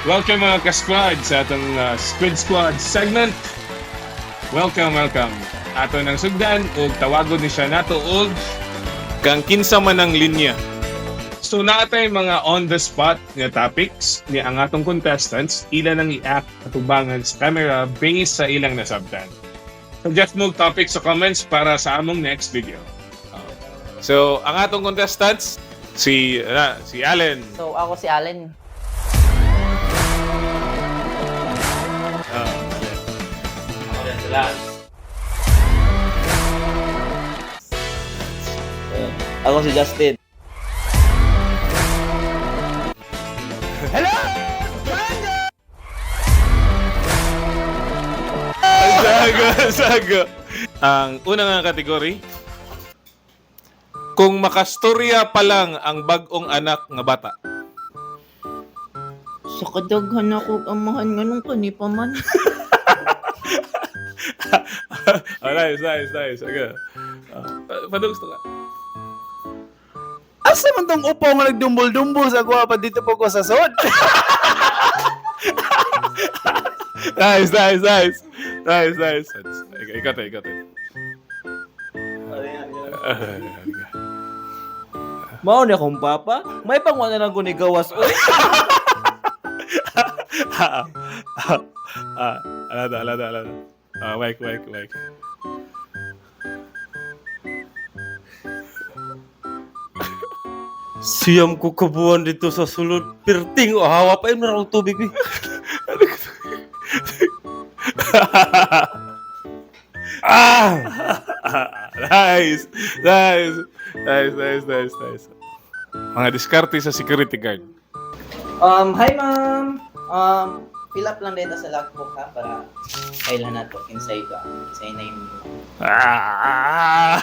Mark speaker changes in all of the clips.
Speaker 1: Welcome, mga ka-squad, sa atong Squid Squad segment. Welcome, welcome. Ato ng sugdan ug tawagon ni siya nato og kang kinsa man ang linya. So naatay mga on the spot nga topics ni ang atong contestants ila nang i-act atubangan sa camera based sa ilang nasabtan. Suggest mo og topic sa comments para sa among next video. So ang atong contestants si Allen.
Speaker 2: So, ako si Allen.
Speaker 1: Allen.
Speaker 3: Ako rin sila.
Speaker 4: Ako si Justin.
Speaker 1: Saga, saga. Ang una nga kategory, kung makastorya pa lang ang bag-ong anak nga bata.
Speaker 2: Sa kadaghan ako amahan nganong kani pa man.
Speaker 1: Oh, nice, nice, nice. Okay. Padung gusto ka.
Speaker 5: Asa man tong upaw nga nagdumbol-dumbol sa kuha pa dito po ko sa sod?
Speaker 1: Nice, nice, nice. Nice, nice. Ikaw tayo, ikaw tayo.
Speaker 4: Mao ni akong papa. May pangwa na lang ko ni gawas oy.
Speaker 1: Alada, alada, alada. Mic, mic, mic.
Speaker 6: Siyam ko kabuan dito sa sulod. Pirting o hawa pa yun akong tubig. Eh.
Speaker 1: Ah! Nice! Nice! Nice, nice, nice, nice. Mga diskarte sa security guard.
Speaker 2: Hi, ma'am. Fill up lang dito sa logbook ha para kailan na to inside ka. Inside na yung
Speaker 1: Ah!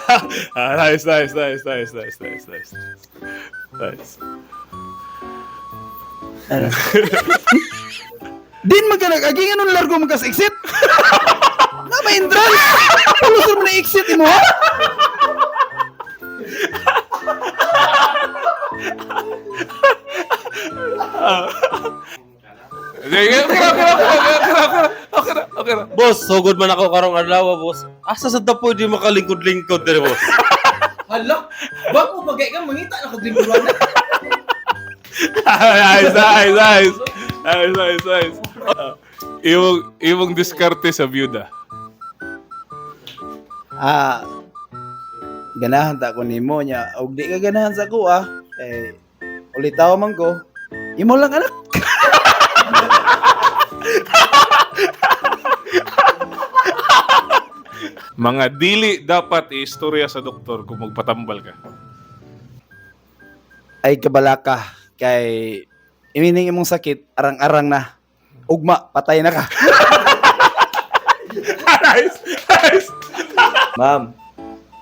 Speaker 1: Nice, nice, nice, nice, nice, nice, nice. Nice.
Speaker 5: Din man ka nag-agi nga nung largo man ka sa exit. Na may entrance. Pulos mo na exit imo ha?
Speaker 1: Okay, okay, okay, okay, okay, okay, okay, okay, okay.
Speaker 6: Boss, sugod man ako karong adlaw, boss. Asa sa dapo di makalingkod-lingkod dire, boss.
Speaker 7: Hala, bago bagay ka, mangita na kag lingkuran na.
Speaker 1: Nice, nice, nice. Nice, nice, nice. Imong diskarte sa byuda.
Speaker 5: Ganahan ta ko nimo nya. Og di ka ganahan sa ko ah. Eh, ulitaw man ko. Imo lang anak.
Speaker 1: Mga dili dapat iistorya sa doktor kung magpatambal ka.
Speaker 5: Ay kabalaka kay imining imong sakit arang-arang na. Ugma, patay na ka.
Speaker 1: Nice! Nice!
Speaker 4: Ma'am,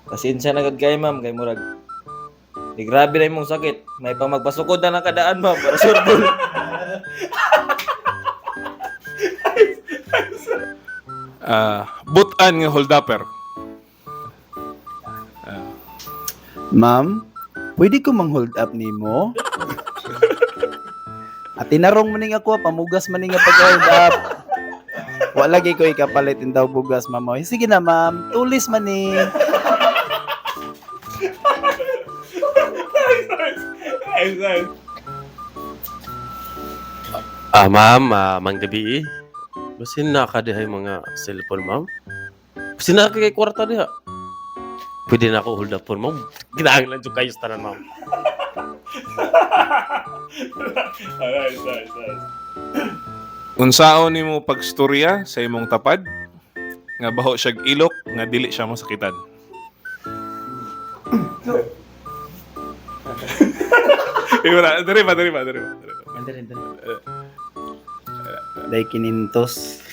Speaker 4: pasensya na gud kay ma'am kay murag. Di grabe na imong sakit. May pang magpasukod na lang kadaan ma'am para sure ball.
Speaker 1: Butan nga holdupper.
Speaker 5: Ma'am, pwede ko mang hold up nimo? At tinarong maning ako, pamugas maning nga pag-hold up. Wala lagi ko ikapalit daw bugas, ma'am. Oy, sige na, ma'am. Tulis man ni.
Speaker 1: Nice, nice.
Speaker 6: Ma'am, manggabi eh. Basin na ka diha yung mga cellphone, ma'am. Basin na ka kay kwarta diha. Pwede na ako hold up phone, ma'am. Kinahanglan jud kayo sa tanan, ma'am.
Speaker 1: Nice, nice, nice. Unsaon nimo pagstorya sa imong tapad nga baho siyag ilok nga dili siya masakitan? Iba na, diri pa, diri pa, diri pa, diri pa.
Speaker 5: Day kinintos.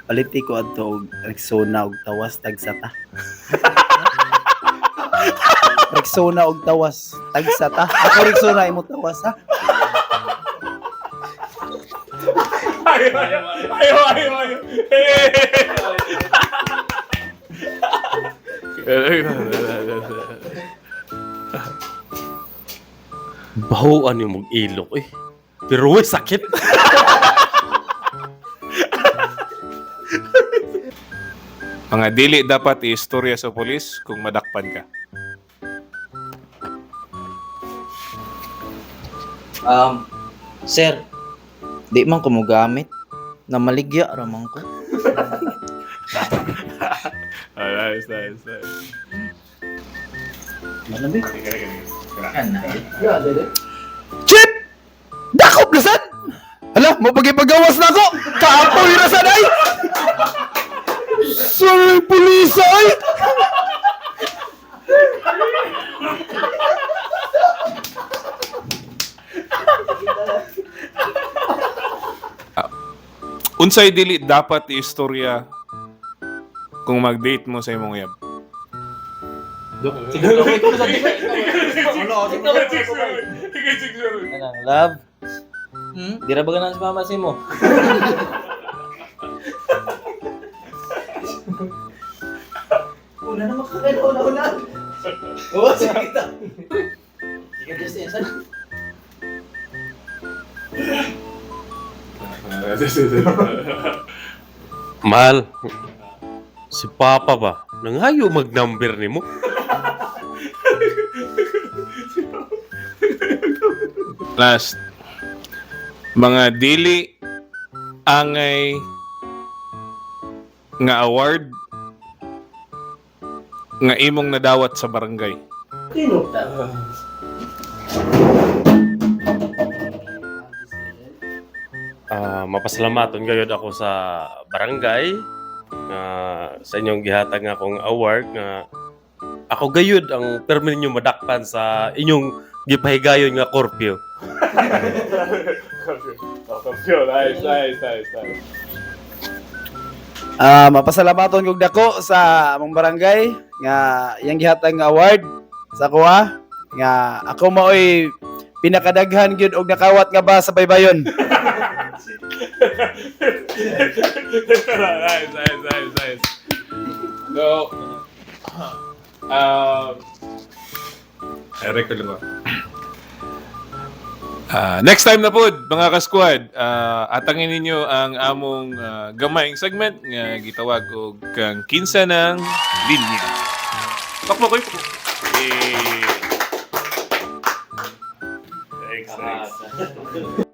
Speaker 5: Paliti ko adto og Rexona og tawas tagsata. Rexona og tawas tagsata. Ako Rexona imo tawas ha.
Speaker 1: Ayo, ayo, ayo, ayo, ayo.
Speaker 6: Bahuan yung mag-ilok eh. Pero uy, sakit.
Speaker 1: Mga dili dapat iistorya sa pulis kung madakpan ka.
Speaker 2: Sir, di man ko mogamit. Namaligya ra man ko.
Speaker 1: Ah, nice, nice, nice.
Speaker 2: Ano ba? Ano?
Speaker 5: Chip! Dakop na sad! Hala, mo pagipagawas na ako! Kaapoy na sad ay! Sorry, police ay!
Speaker 1: Unsay dili dapat iistorya kung mag-date mo sa imong uyab?
Speaker 4: Kanang love.
Speaker 2: Hmm?
Speaker 4: Di ra ba ganang si mama si mo?
Speaker 2: Una na makakain, una, una. Oo, sige kita. Sige, just inside.
Speaker 6: Mahal, si Papa ba? Nanghayo mag-number ni mo?
Speaker 1: Last. Mga dili angay nga award nga imong nadawat sa barangay.
Speaker 6: Ah, mapasalamaton gayud ako sa barangay nga sa inyong gihatag nga akong award nga ako gayud ang permi ninyo madakpan sa inyong gipahigayon nga curfew.
Speaker 1: Nice, nice, nice, nice.
Speaker 5: Ah, mapasalamaton kog dako sa among barangay nga iyang gihatag nga award sa kuha nga ako maoy pinakadaghan gyud og nakawat nga ba sa baybayon.
Speaker 1: Nice, nice, nice, nice. So, ay, record lang ba? Ah, next time na pod, mga ka-squad, atangin ninyo ang among gamayng segment nga gitawag og kang kinsa ng linya. Pakmo koy. Eh. Thanks, thanks.